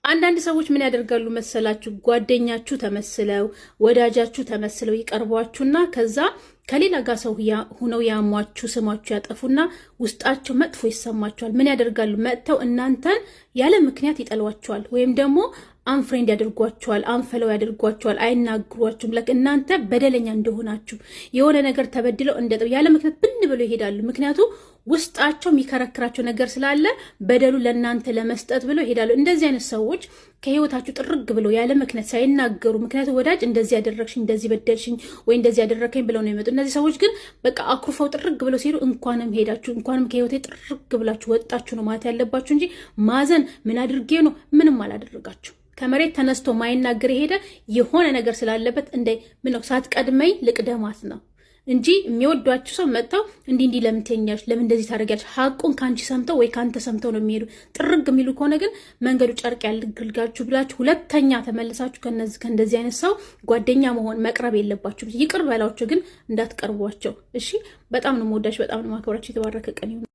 አንዳንድ ሰዎች ምን ያደርጋሉ መሰላችሁ? ጓደኛችሁ ተመስለው፣ ወዳጃችሁ ተመስለው ይቀርቧችሁና ከዛ ከሌላ ጋር ሰው ሁነው ያሟችሁ፣ ስማችሁ ያጠፉና ውስጣቸው መጥፎ ይሰማቸዋል። ምን ያደርጋሉ? መጥተው እናንተን ያለ ምክንያት ይጠሏችኋል፣ ወይም ደግሞ unfriend ያደርጓችኋል፣ unfollow ያደርጓችኋል፣ አይናግሯችሁም። Like እናንተ በደለኛ እንደሆናችሁ፣ የሆነ ነገር ተበድለው እንደ ያለ ምክንያት ብን ብለው ይሄዳሉ። ምክንያቱ ውስጣቸው የሚከረክራቸው ነገር ስላለ በደሉ ለእናንተ ለመስጠት ብለው ይሄዳሉ። እንደዚህ አይነት ሰዎች ከህይወታችሁ ጥርግ ብለው ያለ ምክንያት ሳይናገሩ፣ ምክንያቱ ወዳጅ እንደዚህ ያደረግሽኝ፣ እንደዚህ በደልሽኝ ወይ እንደዚህ ያደረከኝ ብለው ነው የመጡ። እነዚህ ሰዎች ግን በቃ አኩርፈው ጥርግ ብለው ሲሄዱ እንኳንም ሄዳችሁ፣ እንኳንም ከህይወቴ ጥርግ ብላችሁ ወጣችሁ ነው ማለት ያለባችሁ እንጂ ማዘን ምን አድርጌ ነው፣ ምንም አላደረጋችሁ። ከመሬት ተነስቶ ማይናገር የሄደ የሆነ ነገር ስላለበት እንደ ምነው ሳትቀድመኝ ልቅደማት ነው እንጂ የሚወዷችሁ ሰው መጥተው እንዲህ እንዲህ ለምን ትይኛለሽ፣ ለምን እንደዚህ ታደርጊያለሽ፣ ሀቁን ከአንቺ ሰምተው ወይ ከአንተ ሰምተው ነው የሚሄዱ። ጥርግ የሚሉ ከሆነ ግን መንገዱ ጨርቅ ያልግልጋችሁ ብላችሁ ሁለተኛ ተመልሳችሁ ከነዚህ ከእንደዚህ አይነት ሰው ጓደኛ መሆን መቅረብ የለባችሁም። ይቅር በላቸው ግን እንዳትቀርቧቸው። እሺ፣ በጣም ነው የምወዳችሁ፣ በጣም ነው የማከብራችሁ። የተባረከ ቀን ይሁን።